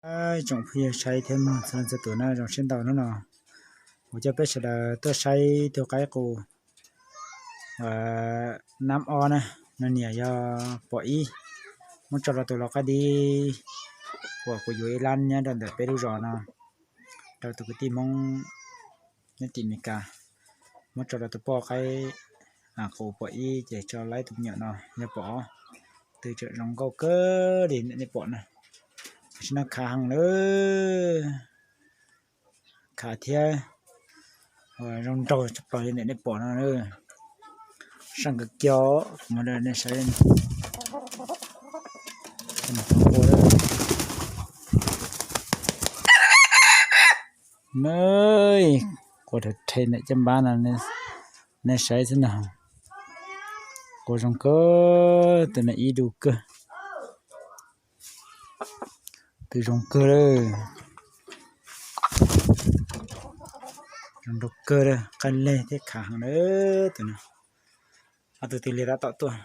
Tsoom phooj ywg saib thiab mloog txhua leej txhua tus na, zoo siab ntau hnub no kuv coj peb sawv daws tuaj saib tug qaib qus nab ob na, nws niam yog pom ib. Muab tso rau tus lau qaib dib uas kuv yuav ib lab nyob rau ntawm peb lub zos no rau tus kwv tij Hmoob nyob tim Meskas. Muab tso rau tus poj qaib qus pom ib ces tso laib tus me nyuam no yog pom ob. Twb tseem zoo nkauj kawg li nej pom na. Tam sim no khav heev lawm, khav thiab zoo nraug tshaj plaws li nej pom no. Seej kawg kiag, kuv muab rau nej saib. Nws quaj rhe rhe ntawm caj npab no, nej saib xwb na. Quaj zoo kawg, tus no ib du kawg. Twb zoo kawg lawm, zoo nraug kawg lawm, qab leg thiab khav heev lawm tus no. Ob tug tig li tab tom tuaj,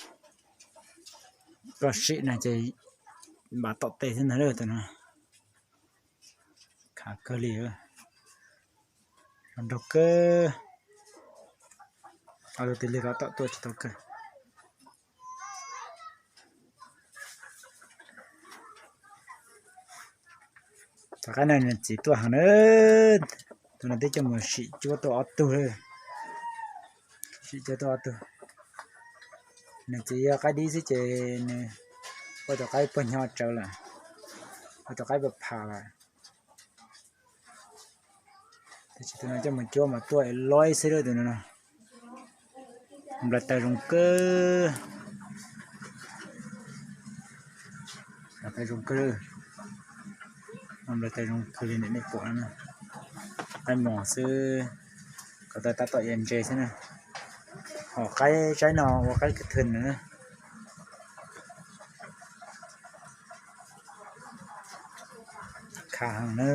koj sim no ces npav tom tes xwb ntag lawm tus no. Khav kawg li, zoo nraug kawg. Ob tug tig li tab tom tuaj tsis tau kawg. Tus qaib no nws txiv tuaj heev na, tus no twb coj mus sim cuab tuaj ob tug lawm. Sim cuab tuaj ob tug. Nws txiv yog qaib dib xwb ces nws ua tus qaib pog nyo tsawv lawm, ua tus qaib pog pham lawm. Tab sis tus no coj mus cuab mas tuaj loj xwb lawm tus no. Nplaim taws zoo kawg, nplaim taws zoo kawg, nplaim taws zoo kawg li nej pom no. Qaib mos xwb, ko taw tab tom ya ntses xwb na. Hom qaib saib no ua qaib kawg thwm na. Khav heev na.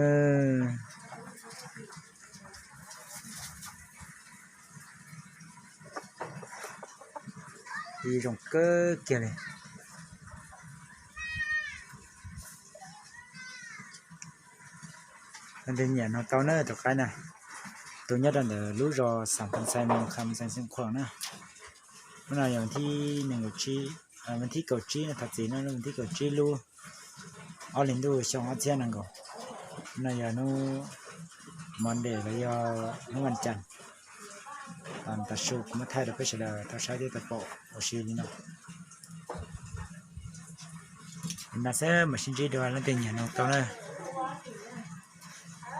Zoo kawg kiag li. Leej twg nyiam no tau na tus qaib na. Tus nyob rau ntawm lub zos Xam Phas Xais, Xam Phas Xais Xeev Khuam na. Hnub no yog thib nees nkaum tsib, thib kaum tsib no, thov txim no, thib kaum tsib lub ob hlis ntuj xyoo ob txhiab nees nkaum. Hnub no yog hnub Monday los yog hnub vas cas. Tav su kuv muab thaij rau peb sawv daws tau saib thiab tau pom ua si li no. Li no xwb, mam sib ntsib dua, leej twg nyiam no tau na.